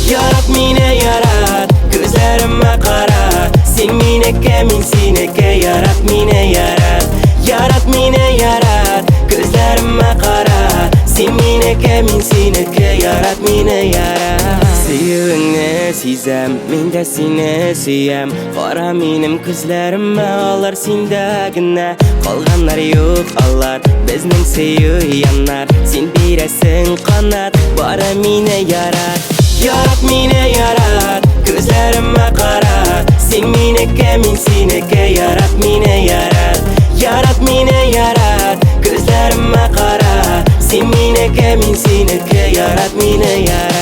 Ярат мине, ярат, күзләремә кара. Син минеке, мин синеке, ярат мине, ярат. Ярат мине, ярат, күзләремә кара. Син минеке, мин синеке, ярат мине, ярат. Сөюеңне сизәм, мин дә сине сөям. Кара минем күзләремә, алар синдә генә. Калганнар юк алар, безнең сөю янар. Син бирәсең канат, бары мине ярат. Ярат мине, ярат, күзләремә кара. Син минеке, мин синеке, ярат мине, ярат. Ярат мине, ярат, күзләремә кара. Син минеке, мин синеке, ярат мине, ярат.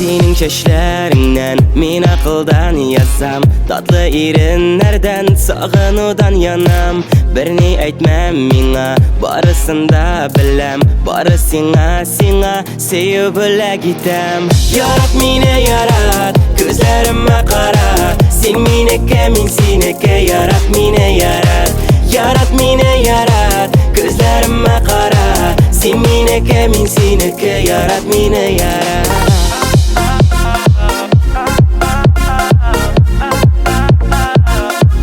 Синең чәчләреңнән мин акылдан язам, татлы иреннәрдән сагынудан янам. Берни әйтмәм миңа, барысын да беләм, бары сиңа, сиңа сөю бүләк итәм. Ярат мине, ярат, күзләремә кара. Син минеке, мин синеке, ярат мине, ярат. Ярат мине, ярат, күзләремә кара. Син минеке, мин синеке, ярат мине, ярат.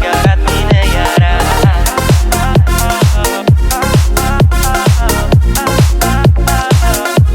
Ярат мине, ярат.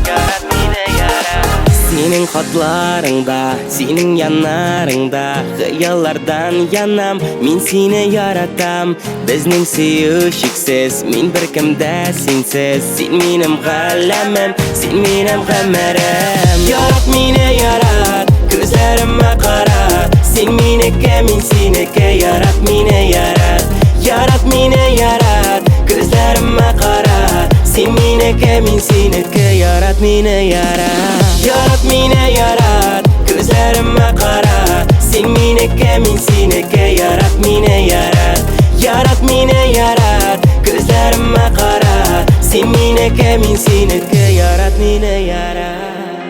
Ярат мине, ярат. Синең хатларыңда, синең яннарыңда хыяллардан янам, мин сине яратам. Безнең сөю чиксез, мин беркемдә синсез. Син минем галәмем, син минем гомерем. Ярат мине, ярат, күзләремә кара. Син минеке, мин синеке, ярат мине, ярат. Ярат мине, ярат, күзләремә кара. Син минеке, мин синеке, ярат мине, ярат. Ярат мине, ярат, күзләремә кара. Син минеке, мин синеке, ярат мине, ярат. Ярат мине, ярат, күзләремә кара. Син минеке, мин синеке, ярат мине, ярат.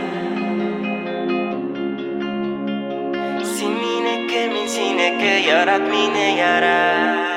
Син минеке, мин синеке, ярат мине, ярат.